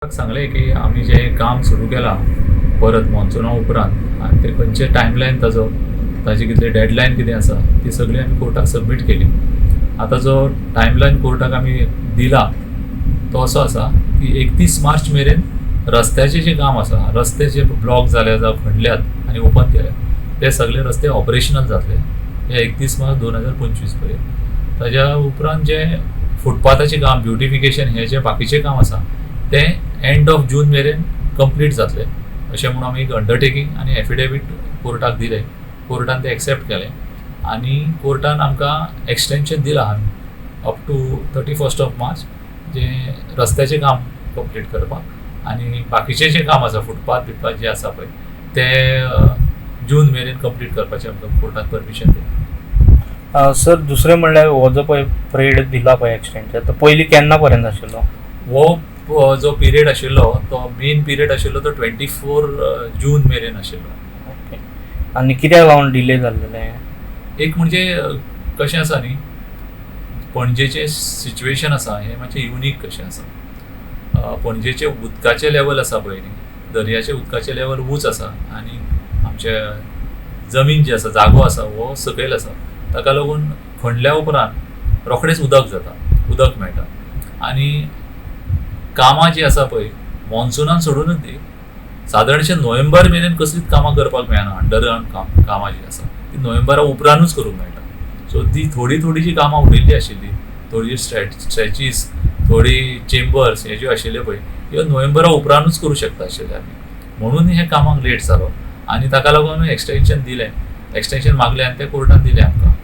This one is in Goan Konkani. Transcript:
सांगलें की आमी जें काम सुरू केलां परत मॉन्सुना उपरांत आनी ते खंयचे टायमलायन ताजो, ताजी कितली डेडलायन कितें आसा, ती सगळी आमी कोर्टाक सबमीट केली. आतां जो टायमलायन कोर्टाक आमी दिला तो असो आसा की 31 मार्च मेरेन रस्त्याचें जें काम आसा, रस्ते जे ब्लॉक जाले जावं खणल्यात आनी ओपन केल्या, ते सगळे रस्ते ऑपरेशनल जातले हे 31 मार्च 2025 पर्यंत. ताज्या उपरांत जे फुटपाथाचें काम, ब्युटिफिकेशन, हें जें बाकीचें काम आसा, तें एंड ऑफ जून मेरेन कंप्लीट जातलें अशें म्हणून आमी एक अंडरटेकींग आनी एफिडेवीट कोर्टाक दिलें. कोर्टान तें एक्सेप्ट केलें आनी कोर्टान आमकां एक्सटेंशन दिलां up to 31st of March, जें रस्त्याचें काम कंप्लीट करपाक आनी बाकीचें जें काम आसा, फुटपाथ बिटपाथ जे आसा पळय, ते जून मेरेन कंप्लीट करपाचें आमकां कोर्टान परमिशन दिलां. सर, दुसरें म्हणल्यार हो जो पळय पिरियड दिला पळय एक्सटेंशन, तो पयलीं केन्ना पर्यंत आशिल्लो? हो जो पिरियड आशिल्लो, तो मेन पिरियड आशिल्लो तो 24 जून मेरेन आशिल्लो. ओके, आनी कित्याक लागून डिले जाल्लें? एक म्हणजे कशें आसा न्ही, पणजेचें सिच्युएशन आसा हें मातशें युनीक कशें आसा. पणजेचें उदकाचें लेवल आसा पळय न्ही, दर्याचें उदकाचें लेवल ऊंच आसा आनी आमचे जमीन जी आसा, जागो आसा, हो सकयल आसा. ताका लागून खणल्या उपरांत रोखडेंच उदक जाता, उदक मेळटा आनी कामां जीं आसा पळय, मॉन्सुनान सोडूनच दी, सादारणशें नोव्हेंबर मेरेन कसलीच कामां करपाक मेळना. अंडरग्रावंड कामां जीं आसा ती नोव्हेंबरा उपरांतूच करूंक मेळटा. सो ती थोडी थोडी जी कामां उरिल्ली आशिल्ली, थोडी स्ट्रेचीस, थोडी चेंबर्स, हे ज्यो आशिल्ल्यो पळय, ह्यो नोव्हेंबरा उपरांतूच करूं शकता आशिल्ले आमी. म्हणून हे कामाक लेट जालो आनी ताका लागून आमी एक्सटेंशन दिलें, एक्सटेंशन मागलें आनी तें कोर्टान दिलें आमकां.